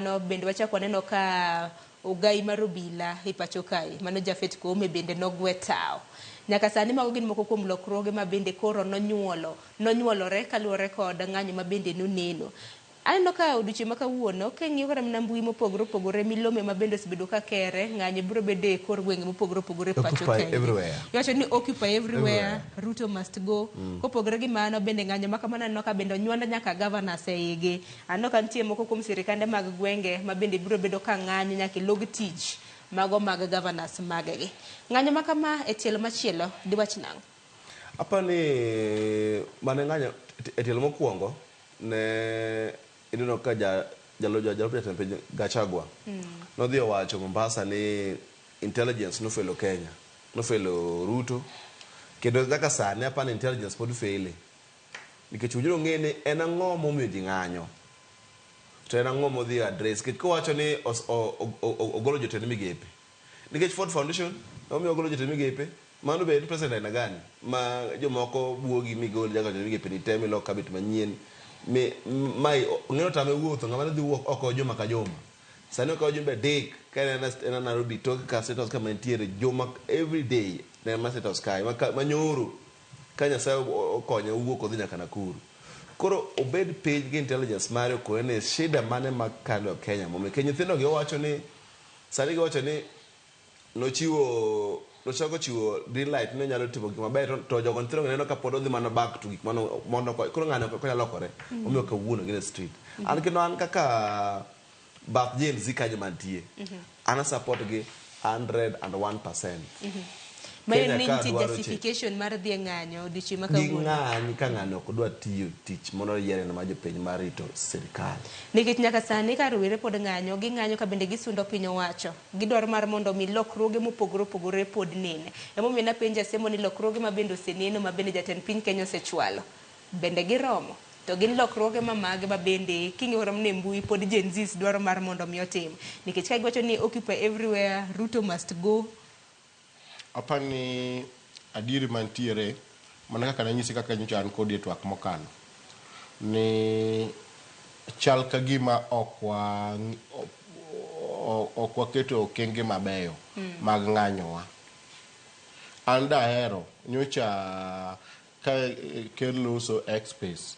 Mano bende wachak waneno ka ogai mar obila e pacho kae, mano Japhet Koome bende nogwe tawo. Nyaka sani mago gin moko kuom lokruoge ma bende koro nonyuolo, nonyuolore kaluwore kod ng'anyo ma bende noneno. Aneno ka odiochieng' ma kawuono king'iyo kata mana mbui mopogore opogore, milome ma bende osebedo ka kere, ng'anyo biro bedo e kor gwenge mopogore opogore e pacho Occupy kae. everywhere. Iwacho ni occupy everywhere, Everywhere. Ruto must go. Kopogore gi mano bende ng'anyo ma kamano aneno ka bende onywando nyaka governors e igi. Aneno ka nitie moko kuom sirikande mag gwenge ma bende biro bedo ka ng'anyo nyaka e log tich mago mag governors maggi. Ng'anyo ma kama e tielo machielo diwach nang'o? Aparo ni mane ng'anyo e tielo mokwongo ne ineno ka ja jalup jatend piny Gachagua nodhi owacho Mombasa ni intelligence nofelo Kenya, nofelo Ruto kendo nyaka sani aparo ni intelligence pod fele. Nikech owinjore ong'e ni en ang'o momiyo ji ng'anyo. To en ang'o modhi address. Nikech kowacho ni ogolo jotend migepe. Nikech Ford Foundation emomiyo ogolo jotend migepe. Mano be en president aina gani ma jomoko buogi migol nyaka jotend migepe ni te milok cabinet manyien. Mi mae ng'e otame wuotho ng'ama ne dhi wuok oko juma ka juma. Sani okawo jumbe adek ka en en Nairobi tok ka State House kama entiere juma every day ne en mana State House kae ma nyoro Ka Nyasaye okonye owuok odhi nyaka Nakuru. Koro obed piny gi intelligence mare okone ni shida mane makalo Kenya momiyo nikech nyithindo gi owacho ni sani giwacho ni nochiwo nochako chiwo green light ni onyalo timo gik maber to, to jogo nyithindo gi neno ka pod odhi mana back to gik mano mondo koro ng'ani ok onyal lokore omiyo kawuono gin e street. An kendo an kaka bath Gen Z kanyo mantie an a support gi 101%. Mayo Kenya ni ka nitie dwaro change. justification mar dhi e ng'anyo odiochieng' ma kawuono. Ging'any ka ng'ani ok dwa tiyo tich mondo yiere ma jopiny mar rito sirikal. Nikech nyaka sani ka rowere pod ng'anyo, ging'anyo ka bende gisundo piny owacho. Gidwaro mar mondo mi lokruoge mopogore opogore pod nene. Emomiyo napenjo Asemo ni lokruoge ma bende oseneno ma bende jatend piny Kenya osechwalo. Bende giromo? To gin lokruoge ma mage ma bende king'iyo kata mana e mbui pod Gen Zs dwaro mar mondo mi otim? Nikech ka giwacho ni occupy everywhere, Ruto must go. Aparo ni adieri mantiere, mana kaka nanyisi kaka nyocha an kodi e twak mokalo, ni chal ka gima ok wa ok waketo okenge mabeyo mag ng'anyowa. An dahero nyocha Ka ker loso X space